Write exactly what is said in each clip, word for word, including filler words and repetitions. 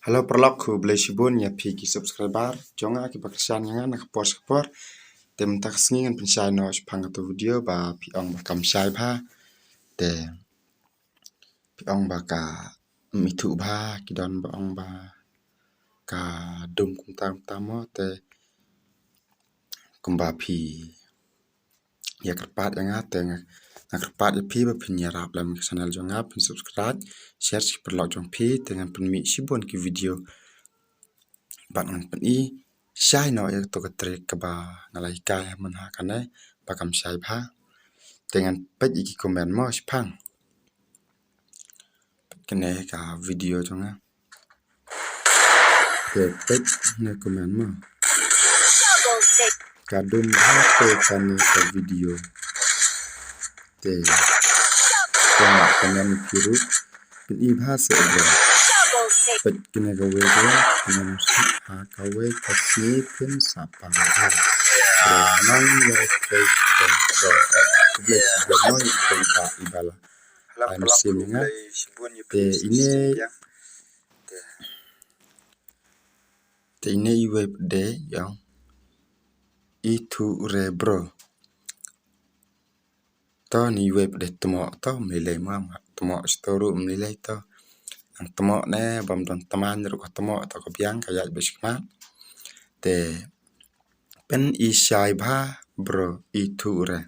Hello paralok, khublei shibun ïa phi ki subscriber jong nga kiba kyrshan ïa nga na ka por sha ka por. Te mynta ka sngi ngan pynshai noh shaphang katu video ba phi ong ba kam shai bha. Te phi ong ba kam ithuh bha, ki don ba ong ba ka dum kumta kumta mo, te kumba phi ïa kyrpad ïa nga, te nga, nga kyrpad ïa phi ba phin ïarap lem ka channel jong nga, phin subscribe, share sha ki paralok jong phi, te ngan pynmih shibun ki video bad ngan pyni shai noh ïa kato ka trick kaba nga la hikai mynha kane ba kam shai bha. Te ngan peit ïa ki comment mo shaphang. Peit kane ka video jong nga. Te peit ne comment mo. Ka dum bha te kane ka video. Te tang comment phi ruh. Phin i bha se bro. Peit kane kawei bro. Comment ha kawei ka sngi phin sa pang bha. Bro nang ïa peit peit bro. Khublei shibun mo ïa peit ba i ba la. Am sim nga. Te ine Te ine iwei pat de ïa ong ithuh re bro. To ine iwei pat de tmoh to ym lei lei ma, tmoh sha to ruh ym lei lei to. Nang tmoh ne bym don tmaiñ ruh ka tmoh to ka biang ka ïaid beit shakhmat. Te phin i shai bha bro ithuh re.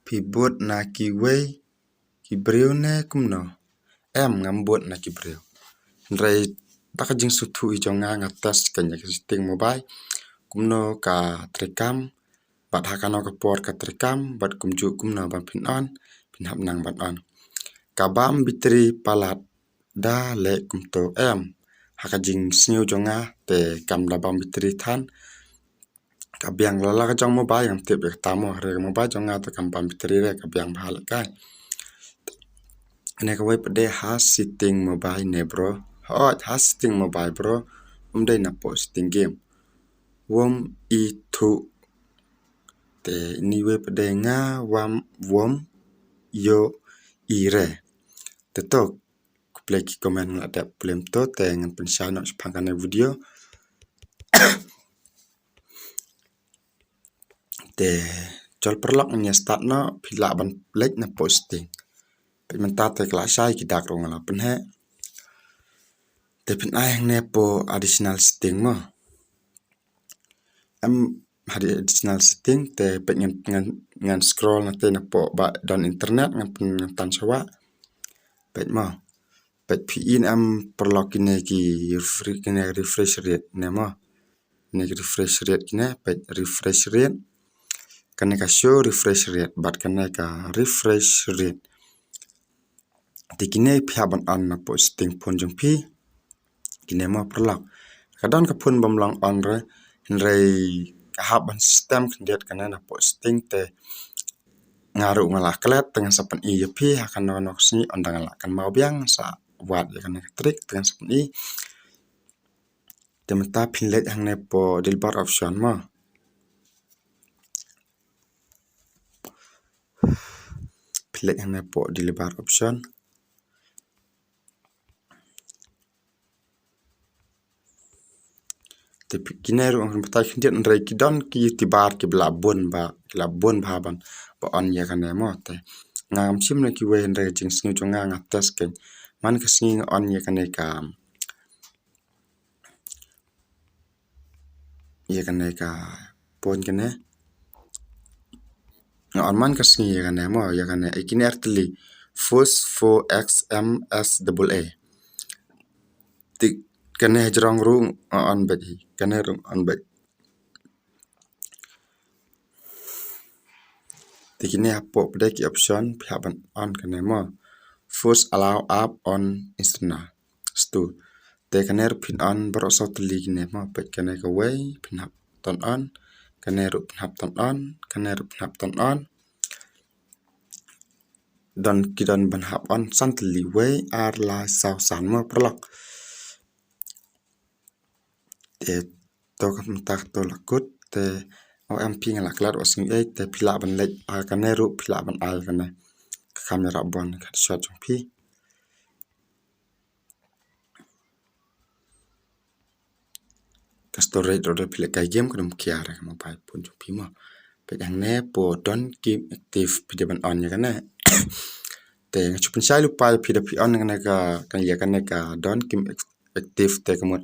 Phi bud na kiwei ki briew ne kumno? Em, ngam bud na ki briew. Hynrei da ka jingsngewthuh hi jong nga, nga test kane ka setting mobile. Kumno ka treikam bad ha kano ka por ka treikam bad kumjuh kumno ba phin on, phin hap nang ban on. Ka bam battery palat da leh kumto em? Ha ka jingsngew jong nga te kam da bam battery than. Ka biang la la ka jong mobile ngam tip ïa kata mo, hynrei ka mobile jong nga te kam bam battery re, ka biang bha lehkai. Kane kawei pat de ha setting mobile ne bro? Hooid, ha setting mobile bro. Ym dei na poh setting game. Wom ithuh. Te ine iwei pat de nga wam wom ïoh i re. Te to khublei ki comment nga la dep pule mynta te ngan pynshai noh shaphang kane video. Te jol paralok ngan ïa start noh, phi lah ban leit na poh setting. Peit mynta te ka la shai, ki dak ruh nga la pynheh. Te phin ai hangne poh additional setting mo. Em, ha additional setting te peit ngan, ngan, ngan scroll na te na poh ba don internet ngan pyn, ngan tan sha wah. Peit mo. Peit phi i ne em paralok kine ki refre-, kine refresh rate ne mo. Kine ki refresh rate kine, peit refresh rate. Kane ka show refresh rate bad kane ka refresh rate. Te kine phi hap ban on na poh setting phone jong phi. Kine mo paralok. Ka don ka phone bym long on re, hynrei ka hap ban system khyndiat kane na poh setting te nga ruh nga la klet te ngan sa pyni ïa phi ha kano kano ka sngi, ynda nga la kynmaw biang sa wad ïa kane ka trick te ngan sa pyni. Te mynta phin leit hangne poh deliver option mo. Phi leit hangne poh deliver option. Te phi, kine ruh ngan batai khyndiat, hynrei ki don ki YouTuber kiba la bun ba, ki la bun bha ban ba on ïa kane mo. Te nga ngam shim na kiwei, hynrei ka jingsngew jong nga, nga test keiñ. Man ka sngi nga on ïa kane ka ïa kane ka point kane. Nga on man ka sngi ïa kane mo, ïa kane, ïa kine ar tylli. Force four X M S double A. Te kane jrong ruh nga on beit hi, kane ruh on beit. Te kine hapoh pat de ki option phi hap ban on kane mo. Force allow app on install. Stu. Te kane ruh phin on baroh saw tylli kine mo, peit kane kawei phin hap turn on, kane ruh phin hap turn on, kane ruh phin hap turn on. Don ki don ban hap on san tylli, wei ar lai saw san mo paralok. Te to ka mynta to la kut te o em phi nga la klet wa sing ei te phi lah ban leit ha kane ruh phi lah ban ai kane ka kamera bon ka shot jong phi. ka storage ruh da phi leh kai game ka dum khia re ka mobile phone jong phi mo. Peit hangne hapoh don't keep active phi dei ban on ïa kane. Te nga shu pynshai lypa ïa phi da phi on kane ka, kan ïa kane ka don't keep ac-, active te ka mut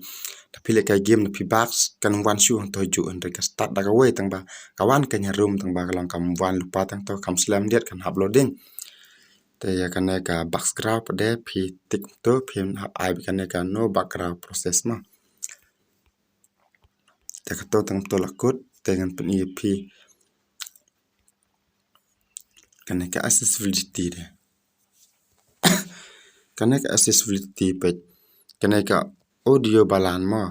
da phi leh kai game da phi back kan wan shuh hangto juh hynrei ka start da kawei tang ba ka wan ka nya room tang ba ka long kam wan lypa tang to kam slem diat kan hap loading. Te ïa kane ka background pat de phi tick to phi hap ai kane ka no background process mo. Te kato tang to la kut te ngan pyni ïa phi kane ka accessibility de. Kane ka accessibility peit kane ka audio balan mo.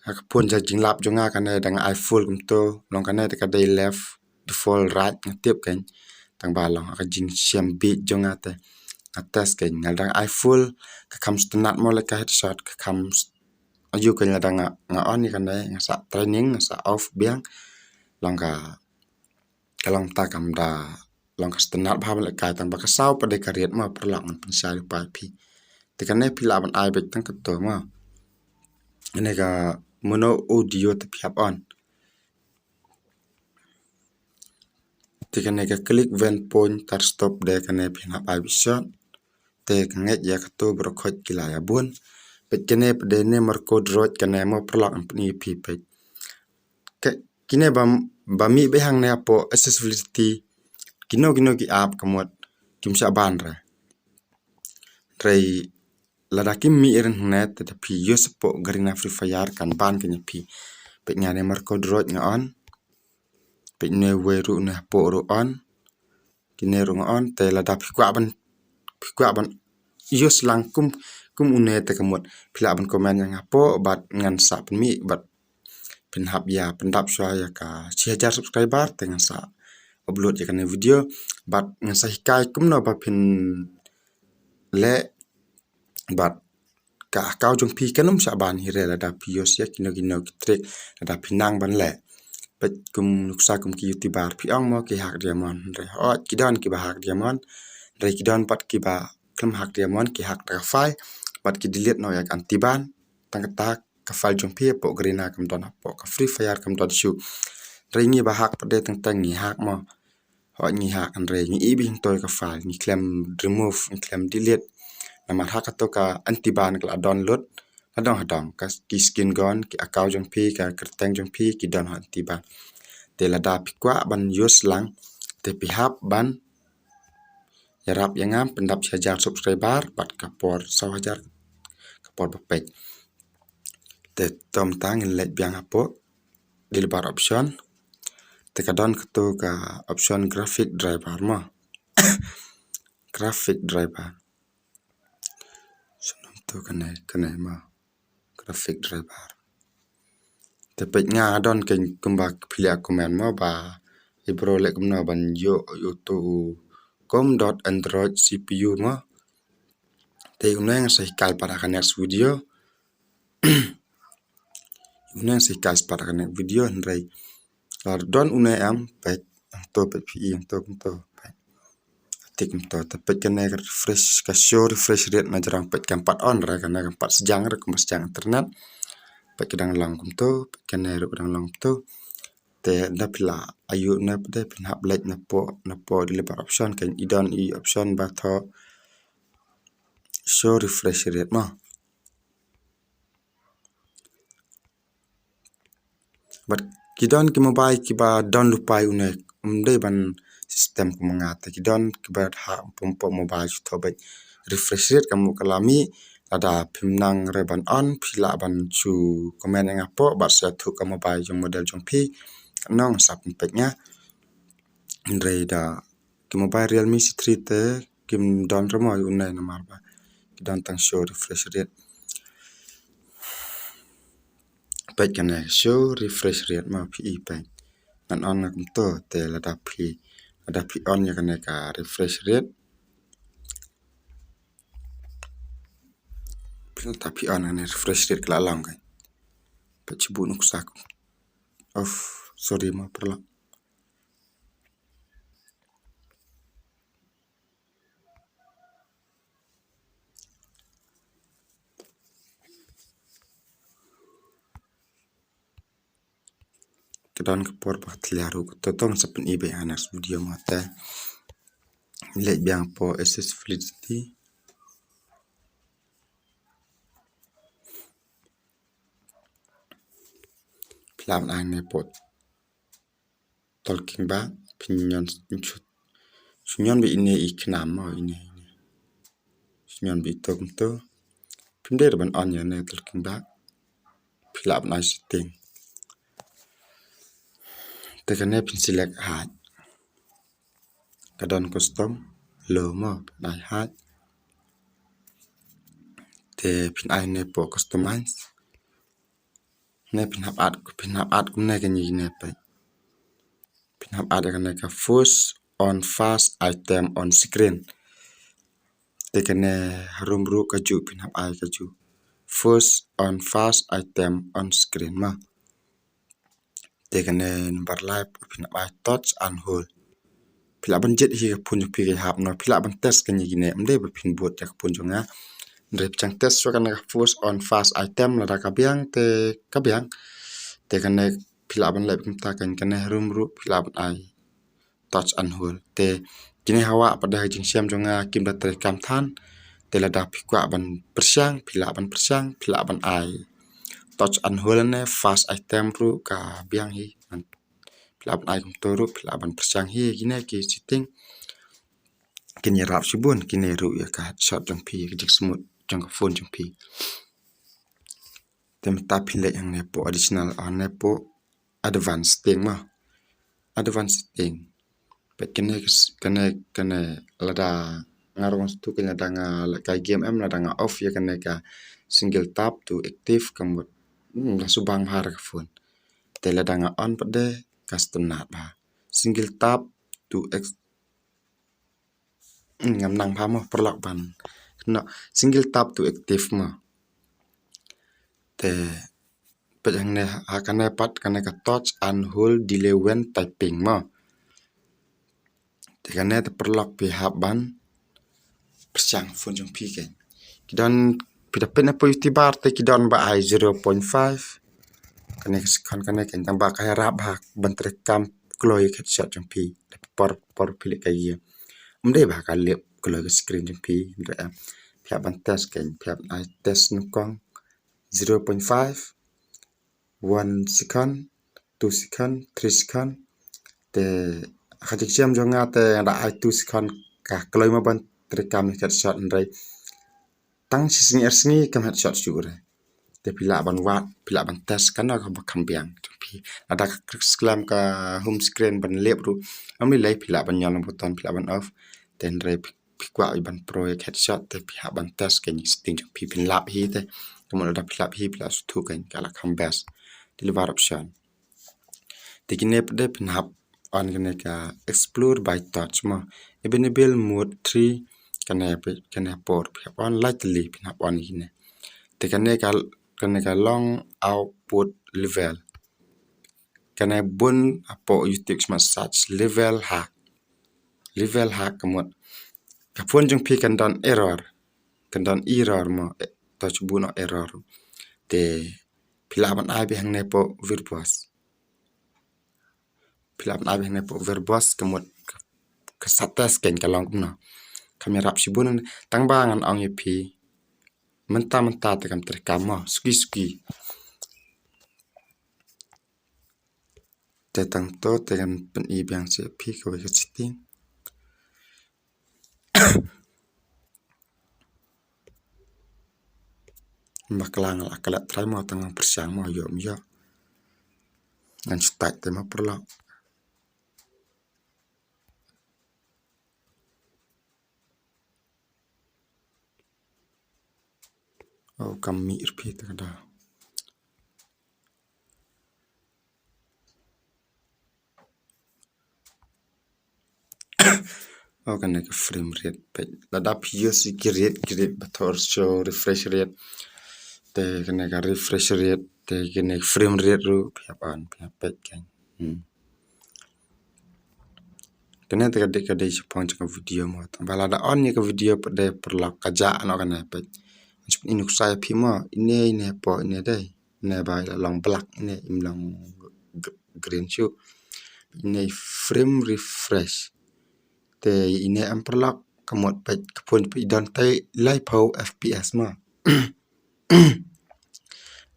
Ha ka phone ja jinglap jong nga kane da nga ai full kumto long kane te ka dei left default right nga tip kan tang ba long ha ka jingshem beat jong nga te nga test kan nga dang ai full ka kham stunat mo leh ka headshot ka kham st- ayu kan la dang nga on ïa kane nga sa training nga sa off biang long ka ka long ta kam da long ka stunat bha ban leh kai tang ba ka saw pat de ka riat mo paralok ngan pynshai lypa ïa phi. Te kane phi lah ban ai beit tang kato mo. Kane ka mono audio te phi hap on. Te kane ka click when point tar stop de kane phi hap ai beit shot. Te ka ngeit ïa kato baroh khoit ki la ïa bun. Peit kane pat de ne Marco Droid kane mo paralok ngan pyni ïa phi peit. Kine ba, ba mih beit hangne hapoh accessibility kino kino ki app ka mut kim shah ban re. Hynrei lada kim mih rin hangne te da phi use hapoh Garena Free Fire kan ban kane phi. Peit nga ne Marco Droid nga on. Peit ne wei ruh ne hapoh ruh on. Kine ruh nga on te lada phi kwah ban phi kwah ban use lang kum kum une te ka mut phi lah ban comment ïa nga hapoh bad ngan sa pynmih bad phin hap ïa pyndap shuwa ïa ka shi hajar subscriber te ngan sa upload ïa kane video bad ngan sa hikai kumno ba phin leh bad ka account jong phi kan ym shah ban hi re lada phi use ïa kino kino ki trick lada phi nang ban leh. Peit kum nuksa kum ki YouTuber phi ong mo ki hack diamond hynrei hooid ki don kiba hack diamond hynrei ki don pat kiba khlem hack diamond ki hack da ka file bad ki delete noh ïa ka anti ban tang kata ka file jong phi hapoh Garena kam don hapoh ka Free Fire kam don shuh. Hynrei ngi ba hack pat de teng teng ngi hack mo. Hooid ngi hack hynrei ngi i beit hangto ïa ka file ngi khlem remove ngi khlem delete. Namar ha kato ka anti ban ka la download na dong ha dong ka ki skin gun ki account jong phi ka kyrteng jong phi ki don ha anti ban. Te lada phi kwah ban use lang te phi hap ban ïarap ïa nga pyndap shi hajar subscriber bad ka por saw hajar ka por ba peit. Te to mynta ngin leit biang hapoh developer option. Te ka don kato ka option graphic driver mo. Graphic driver. Shu nang to kane kane mo. Graphic driver. Te peit nga don kein kumba phi leh comment mo ba i bro leh kumno ban ïoh ïoh to u com dot Android C P U mo. Te une nga sa hikai pat ha ka next video. Une nga sa hikai pat ha ka next video hynrei lada don une em peit hangto peit phi i hangto kumto peit. Tik kumto te peit kane ka refresh ka show refresh rate na jrong peit kam pat on re kane kam pat sejang re kumba sejang internet. Peit ka dang long kumto peit kane ruh ka dang long kumto. Te da phi lah ayu ne pat de phin hap leit napoh napoh developer option kan i don i option ba thoh show refresh rate mo. Bad ki don ki mobile kiba don lypa ïa une um dei ban system kum nga te ki don kiba ha pum pum mobile shu thoh beit refresh rate ka mut ka la mih. Lada phim nang re ban on phi lah ban shu comment ïa nga hapoh bad sa ïathuh ka mobile jong model jong phi. Ka nong sa pynpeit nga. Hynrei da ki mobile Realme C three te kim don re mo ïa une namar ba ki don tang show refresh rate. Peit kane show refresh rate mo phi i peit. Ngan on nga kumto te lada phi lada phi on ïa kane ka refresh rate. Phi lada phi on kane refresh rate ka la long kan. Peit shu buh nuksa kum. Of sorry mo paralok. ka don ka por ba ka tlia ruh, ka to tong sa pyni beit ha next video mo te. Leit biang hapoh accessibility. Phi lah ban ai ne hapoh Talking Back, phin ñion, shu ñion beit ine i khnam mo, ine, ine. Shu ñion beit ito kumto. Phim dei ruh ban on ïa ne Talking Back. Phi lah ban ai setting. Te kane phin select hide. Ka don custom, low mo, phin ai hide. Te phin ai ne hapoh customize. Ne phin hap add, phin hap add kumne kane, kine peit. Phin hap add kane ka first on first item on screen. Te kane harum ruh kajuh, phin hap ai kajuh. First on first item on screen mo. Te kane number lai phin hap ai touch and hold. Phi lah ban jied hi ka phone jong phi ka hap noh, phi lah ban test kane kine, ym dei ba phin bud ïa ka phone jong nga. Hynrei phi shu test shuwa kane ka first on first item, lada ka biang te ka biang. Te kane phi lah ban leh kumta, kane, kane harum ruh phi lah ban ai touch and hold. Te kine hawa pat da ha jingshem jong nga kim da treikam than. Te lada phi kwah ban pyrshang, phi lah ban pyrshang, phi lah ban ai touch and hold ne first item ruh ka biang hi. Phi lah ban ai kumto ruh, phi lah ban pyrshang hi, kine ki setting kin ïarap shibun, kine ruh ïa ka headshot jong phi, ka jingsmooth jong ka phone jong phi. Te mynta phin leit hangne hapoh additional, hangne hapoh advanced setting mo. Advanced setting. Peit kane, kane, kane lada nga rung sdang kane, lada nga leh kai game em, lada nga off ïa kane ka single tap to active ka mut, hmm, la subang bha ka phone. Te lada nga on pat de ka sdang bha. Single tap to ex-, hmm, ngam nang bha mo paralok ban. No, single tap to active mo. Te peit hangne ha kane pat, kane ka touch and hold delay when typing mo. Te kane te paralok phi hap ban pyrshang phone jong phi keiñ. Ki don, phi da peit na poi ti bar te ki don ba ai zero point five. Kane ka second kane keiñ, tang ba ka ïarap bha ban treikam kloi ka headshot jong phi. Por por phi leh kai game. Ym dei ba ka lip kloi ka screen jong phi. Phi hap ban test keiñ, phi hap ban ai test nyngkong. Zero point five, one second, two second, three second. Te ha ka jingshem jong nga te nga da ai two second ka kloi mo ban treikam ïa ka headshot, hynrei tang shi sngi ar sngi kam headshot shuh re. Te phi lah ban wad, phi lah ban test kano kaba kham biang jong phi. Lada ka klik sklem ka home screen ban lip ruh, ym lei lei, phi lah ban ñion button, phi lah ban off. Te hynrei phi kwah ban pro ïa ka headshot te phi hap ban test keiñ, setting jong phi, phin lap hi te. Te mo lada phi lap hi, phi lah shu thuh keiñ ka la kham best. Te la bar option. Te kine pat de phin hap on kane ka explore by touch mo. Enable mode three, kane phi, kane por phi hap on, lightly phin hap on kine. Te kane ka, kane ka long output level. Kane bun hapoh YouTube Smart Search, level hack. Level hack ka mut ka phone jong phi kan don error. Kan don error mo, eh, touch bun o error. Te phi lah ban ai beit hangne hapoh verbose. Phi lah ban ai beit hangne hapoh verbose ka mut ka, ka sa test keiñ ka long kumno. Kam ïarap shibun, tang ba ngan ong ïa phi mynta mynta te kam treikam mo, suki suki. Te tang to te kan pyni biang sha phi kawei ka setting. Bakla nga la klet trai mo, tang pyrshang mo ïoh ym ïoh. Ngan shu tight te mo paralok. Oh, kam mih ruh phi te ka da. Oh, kane ka frame rate peit. Lada phi use ki rate, ki rate ba thor show refresh rate. Te kane ka refresh rate, te kane ka frame rate ruh phi hap on, phi hap peit keiñ. Hmm. Kane te ka dei, ka dei shaphang jong ka video mo. Tang ba lada on ïa ka video pat de paralok ka jah noh kane peit. Ngan shu pyni nuksa ïa phi mo, ine, ine hapoh ine dei. Ine ba la long black ine, im long g-, green shuh. Ine frame refresh. Te ine em paralok, ka mut peit ka phone peit don tei laiphew F P S mo.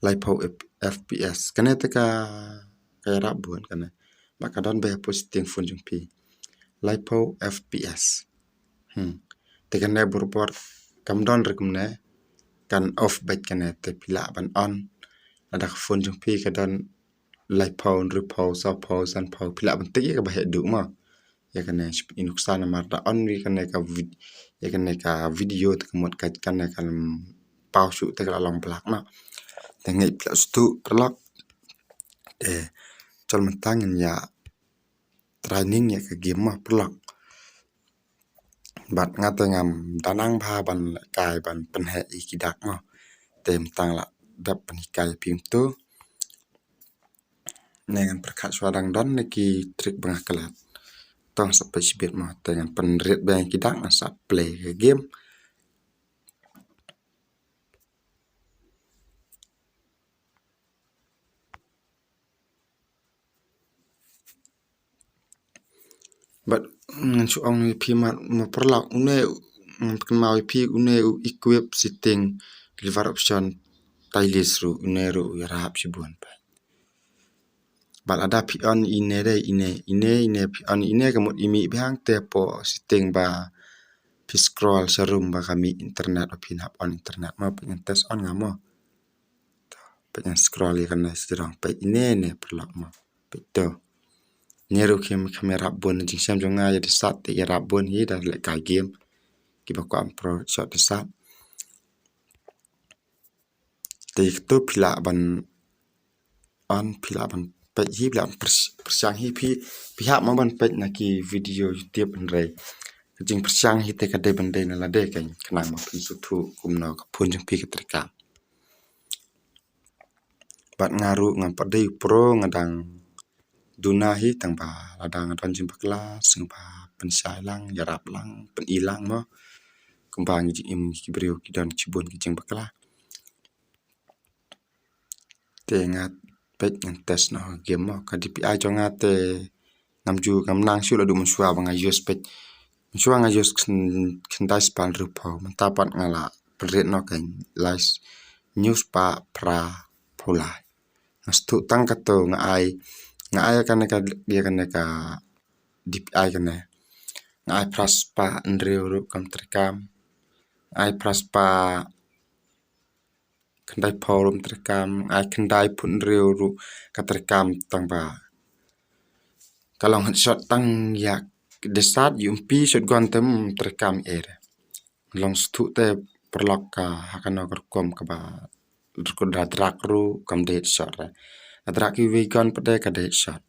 Laiphew F-, F P S. Kane te ka, ka ïarap bun kane. Ba ka don ba hapoh setting phone jong phi. Laiphew F P S. Hmm. Te kane borabor kam don re kumne. Kan off beit kane te phi lah ban on. Lada ka phone jong phi ka don laiphew, hynriewphew, sawphew, sanphew, phi lah ban tik ïa kaba heh duh mo. Ïa kane shu pynïaid nuksa namar da on wi kane ka vid-, ïa kane ka video te ka mut ka kane ka paw shuh te ka la long black mo. Te ngeit phi lah sdang paralok. Te jol mynta ngin ïa training ïa ka game mo paralok. Bad nga te ngam da nang bha ban lehkai ban pynheh ïa ki dak mo. Te mynta nga la dep pynhikai ïa phi kumto. Ne ngan pyrkhat shuwa dang don ne ki trick ba nga klet. To sa peit shibit mo, te ngan pynrit biang ïa ki dak, ngan sa play ka game. Bad ngan shu ong ïa phi ma, ma paralok, une, ngan pynkynmaw ïa phi, une u equip setting, deliver option, stylus ruh, une ruh u ïarap shibun pat. Bad lada phi on ine dei, ine, ine, ine phi on ine ka mut i mih biang te hapoh setting ba phi scroll sharum ba ka mih internet, ba phin hap on internet mo, peit ngan test on nga mo. To, peit ngan scroll ïa kane sdang, peit ine, ine paralok mo. Peit to. Ine ruh kham, kham ïarap bun, jingshem jong nga ïa desat te ïarap bun hi da lehkai game. Kiba kwah pro shot desat. Te kato phi lah ban on, phi lah ban peit hi, phi lah ban pyrs-, pyrshang hi phi, phi hap mo ban peit na ki video YouTube hynrei ka jingpyrshang hi te ka dei ban dei na lade keiñ khnang ba phin sngewthuh kumno ka phone jong phi ka treikam. Bad nga ruh ngam pat dei u pro, nga dang duna hi, tang ba lada nga don jingbakla sngewbha pynshai lang, ïarap lang, pyni lang mo. Kumba ngi jingim ki briew ki don shibun ki jingbakla. Te nga peit ngan test noh game mo. Ka D P I jong nga te ngam ju, ngam nang shuh, la dei mynshuwa ba nga use peit. Mynshuwa nga use khyn-, khyndai spah hynriewphew. Mynta pat nga la pynrit noh ka lai s-, hynñiew spah phraphew lai. Nga sngewthuh tang kato, nga ai, nga ai kane ka, ïa kane ka D P I kane. Nga ai phra spah hynriew ruh kam treikam. Nga ai phra spah khyndaiphew ruh kam treikam, ai khyndaiphew hynriew ruh ka treikam, tang ba ka long headshot tang ïa desat, U M P, shotgun te ym treikam ei. Long sngewthuh te paralok, ka ha kano ka rukom kaba rukom da drag ruh kam dei headshot re. Da drag iwei i gun pat de ka dei headshot.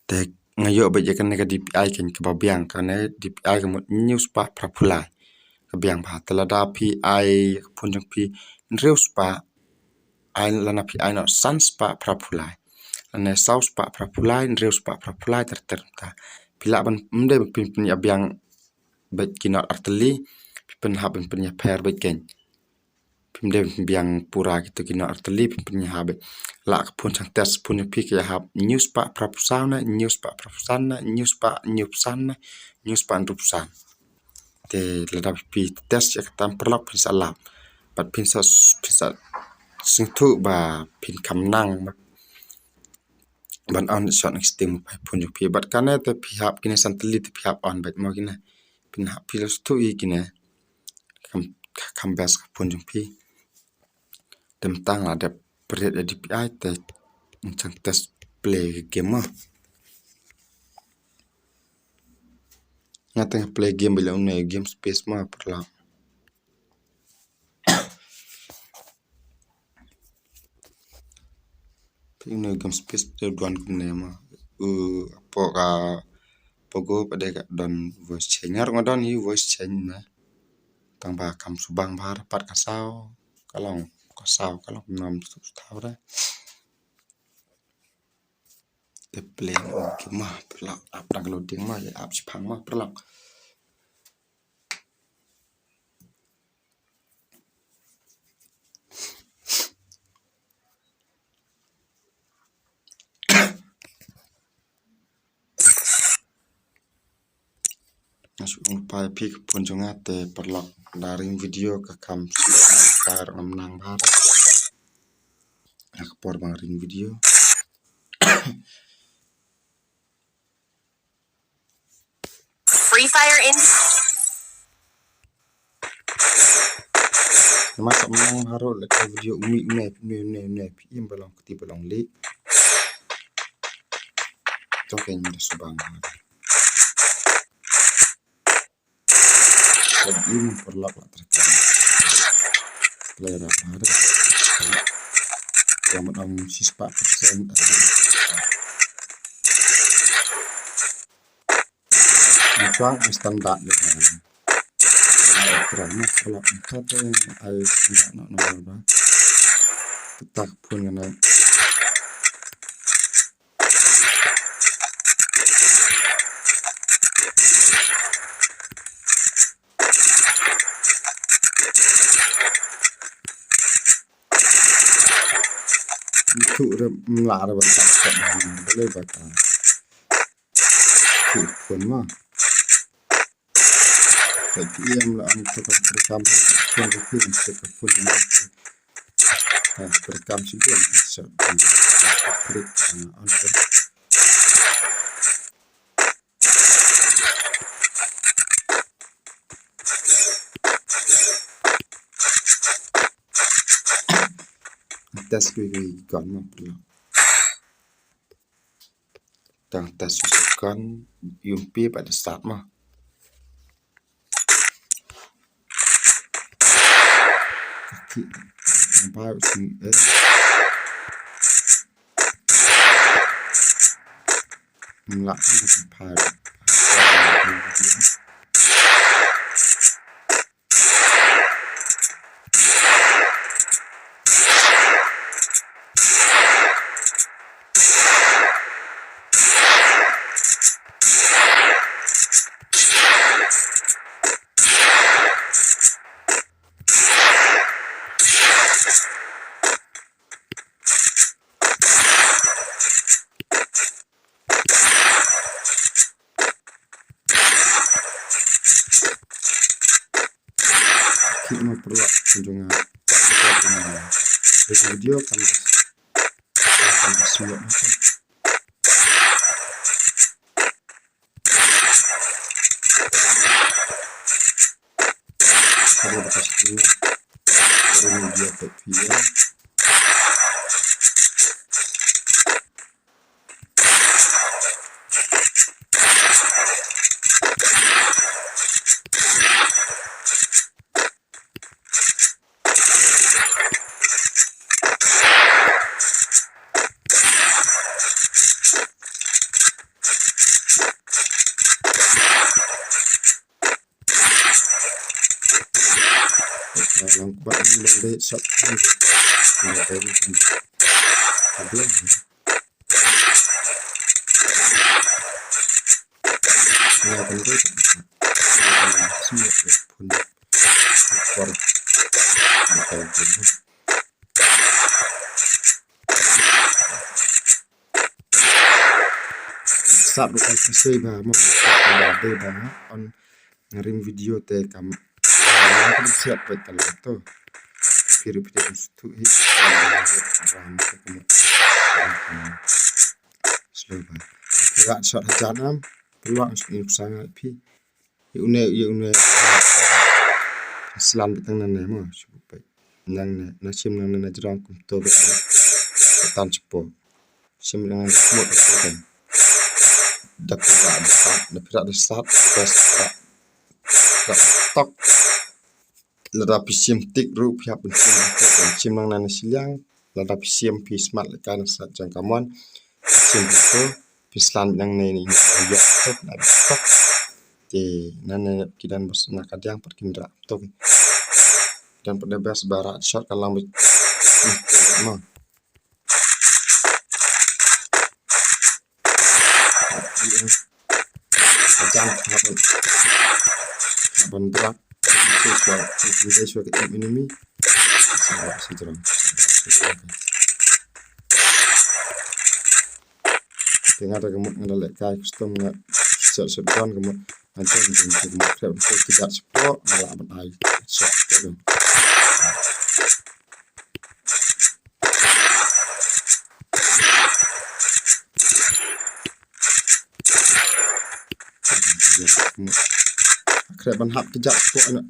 Te nga ïoh beit ïa kane ka D P I keiñ kaba biang, kane D P I ka mut hynñiew spah phraphew lai. Ka biang bha. Te lada phi ai ka phone jong phi hynriew spah, ai lada phi ai noh san spah phraphew lai, lane saw spah phraphew lai, hynriew spah phraphew lai, ter ter ta. Phi lah ban, ym dei ban pyn, pynïabiang beit ki not artylli, phi pynhap ban pynïapher beit keiñ. Phim dei pynbiang pura kito ki not artylli, phim pynïahap beit. Lah ka phone shang test, phone jong phi ka ïahap hynñiew spah phraphew saw ne, hynñiew spah phraphew san ne, hynñiew spah hynñiewphew san ne, hynñiew spah hynriewphew san. Te lada phi test ïa kata paralok phin sa lap. Bad phin sa, phin sa sngewthuh ba phin kham nang ban on shot next time phone jong phi. Bad kane te phi hap kine san tylli te phi hap on beit mo kine. Phin hap phi la sngewthuh ïa kine. Kham, kham best ka phone jong phi. Te mynta nga la dep pynrit ïa D P I te ngan shang test play ka game mo. Nga te nga play game ba la une game space mo paralok. Peit une game space te don kumne mo. U, hapoh ka Pogo pat de ka don voice change. Nga ruh nga don hi voice change ne. Tang ba kam shu bang bha, pat ka saw. Ka long, ka saw, ka long nam shu thaw re. Te play mo game mo paralok, app dang loading mo, ïa app shipang mo paralok. Shu ong pa phi ka phone jong nga te paralok, da ring video ka kam shu par ngam nang bar. Ka por bang ring video. Free Fire in. Namar sa menang haru leka video umi une une une une phi im balong keti balong li. Tong keng da subang. Ka im paralok la terkam. Play rap haru. Yang menang sispa persen. Chuang standard de. Ai kram na kalau kata ai standard no no ba. Kita pun kena. Itu re mla re bantak tak boleh baca. Itu pun mah. Ka P M la ang ka program ka phone ka phone ka phone ka program si dia sa klik on. Test ko ko kon ma pula. Tang test susukan yumpi pada start ma. Kaki nampak sini eh. Melak kan nampak. Ki ma perlu kunjungan video kan kan semua. Ada bekas ini. Ada media video. Lang kuat ni lang dei sat ni. Ni dei ni kan. Ada ni. Ni kan dei. Semua pun. Kuat. Ni kan dei. Sap ruh ai ka sei ba mo sap ba dei ba on ngarim video te kam. Ka siap pek ka lai to. Phi ruh phi te kum stu hi. Ram te kum. Slow ba. Phi rak shot hajan am. Phi rak shot ni kusang phi. Ïa une, ïa une. Slam bit tang nangne mo. Nangne, na shim nangne na jrong kum to bit. Tan chipo. Shim nangne mo to kan. Da pira da sat, da pira da sat, da sat. Da tok. Lada phi shim tik ruh phi hap ban shim to kan. Shim nangne na shiliang. Lada phi shim phi smat leka na sat jong ka mon. Shim to. Phi slam nangne ni ïa to na tok. Te nangne ki don bas na ka diang pat kin rak to. Don pat da bas ba rak shot ka lang bit. Ma. Jam haban. Haban rak. Shuwa shuwa ka enemy. Shuwa shuwa. Te nga da ka mut nga da leh kai custom nga shot shot gun ka mut. Nga jon jon jon, nga khreh ban koi kjat shapoh, nga lah ban ai shot te. Nga khreh ban hap kjat shapoh, nga.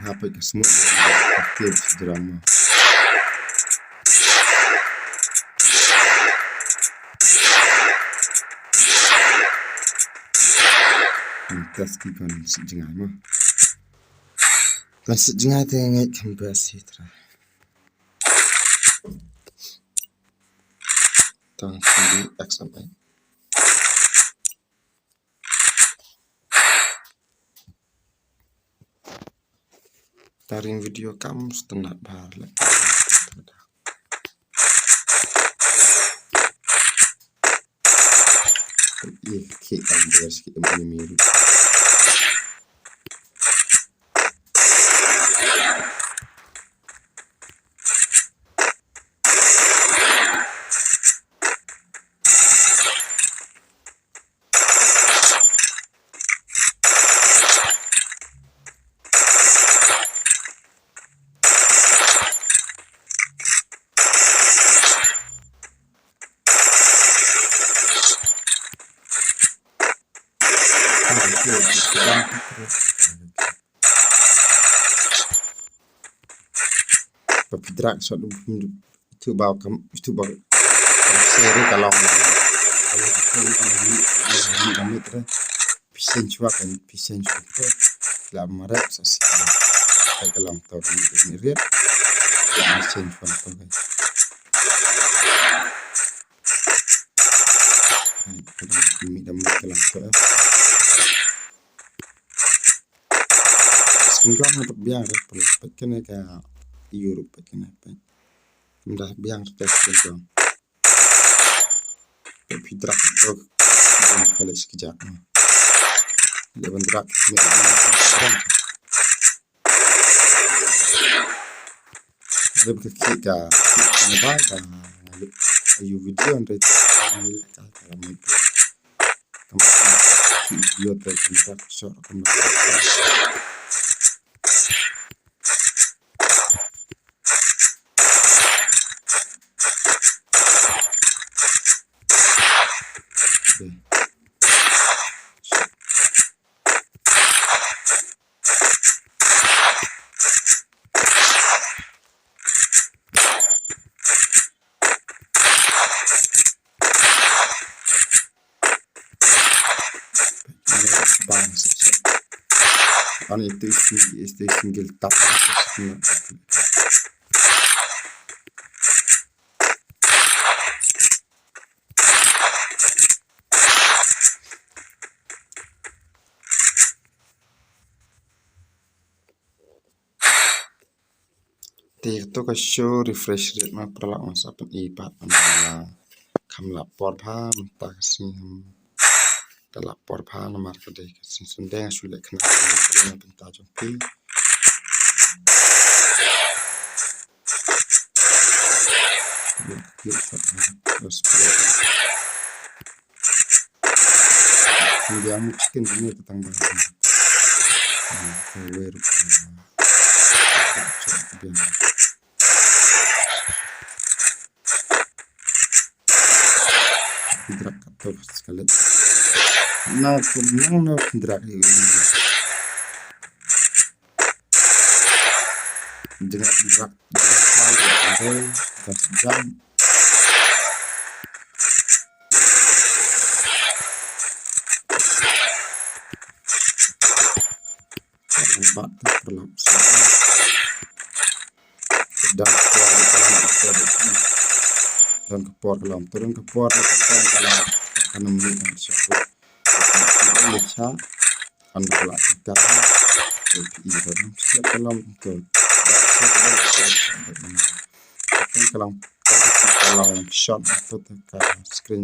Hapdeng ka smoke, ka tiar drama. Hmm, tas ki kan sih jngai ma. Kan sih jngai te ngai kan basi tra. Tang sendiri X M L. Taring video kam setenat bahar lek. Ih, ki ambil sikit yang punya mirip. Ba phi drag shot, tu ba kam, tu ba kam share ka long. Phi send shuwa kan, phi send shuwa tu. La marep sa si. Ka long tu ni riat. La send shuwa tu kan. Hai, ka long mi dam ka long tu. Skin jong nga pat biang re, peit kane ka Europe, peit kane, peit. Ym da biang re ka skin jong. Peit phi drag to, biang peit skin jong. Leh ban drag ni. Leh ka ki ka, ka ba ka, ayu video nre ta, ka ka. Video te kan tak shot kan tak. Bang sip sip. Ani itu isi, itu single tap. Te kato ka show refresh rate ma paralok, nga sa pyni pat, namar kham la por bha mynta ka sngi, kham da la por bha namar ka dei ka sngi Sunday, nga shu leh khnang ka video na bynta jong phi. Biang chicken kine ka tang ba. Ah, ka wer, ah, biang. Drag ka to sekali. Na, nang na drag ni. Drag, drag, drag, drag, drag, drag. Bat te paralok. Don ka por ka long, don ka por ka long, don ka por ka long, ka long. Kan ym leh sha. Kan ym leh sha. Kan ym leh sha. Ka long. Ka long shot tu ka screen.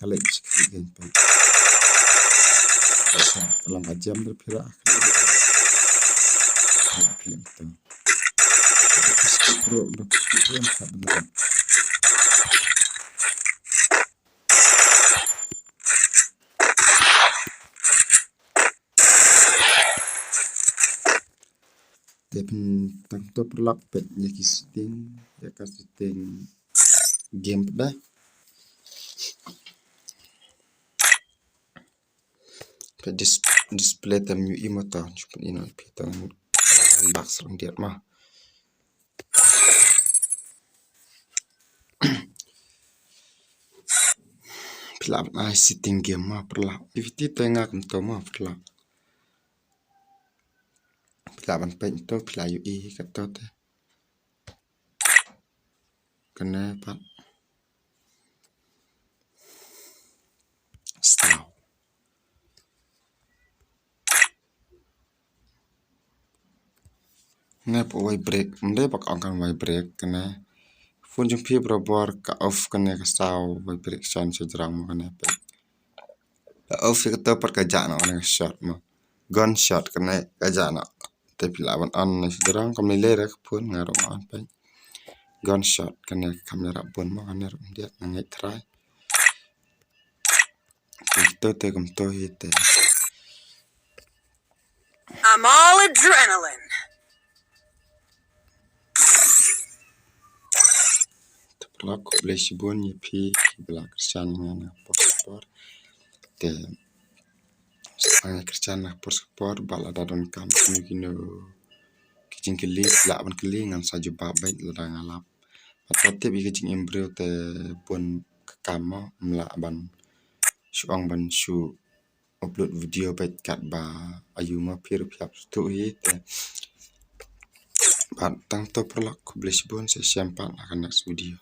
Ka leh shi klik kan peit. Ka long ka jam da phi rah. Ka leh to. Ka skip bro, bro, skip bro, ka bro. Te phin tang to paralok peit ïa ki setting, ïa ka setting game pat da. Peit dis-, display te ym ïohi mo to, shu pyn-i noh ïa phi to, box long diat mo. Phi lah ban ai setting game mo paralok. Activity te nga kumto mo paralok. Phi lah ban peit to, phi lah ïohi kato te. Kane pat. Stop. Ne pat wai break, ym dei ba ka ong kan wai break kane. Phone jong phi barabor ka off kane ka sound vibration sha jrong mo kane pat. Ka off ïa kato pat ka jah noh kane ka shot mo. Gunshot kane ka jah noh. Te phi lah ban on ne sha jrong, kam lei lei re ka phone, nga ruh nga on peit. Gunshot kane ka kham ïarap bun mo, kane ruh ym diat, nga ngeit trai. Te to te kumto hi te. I'm all adrenaline. Te paralok khublei shibun ïa phi kiba la kyrshan ïa nga na ka por sha ka por. Te sa nga kyrshan na ka por sha ka por, bad lada donkam kino kino ki jingkylli, lah ban kylli, ngan sa jubab beit lada nga lap. Bad to tip ïa ka jingim briew te bun ka kam mo, ym lah ban shu ong ban shu upload video beit katba aiu mo, phi ruh phi hap sngewthuh hi te. Bad tang to paralok, khublei shibun, sa shem pat ha ka next video.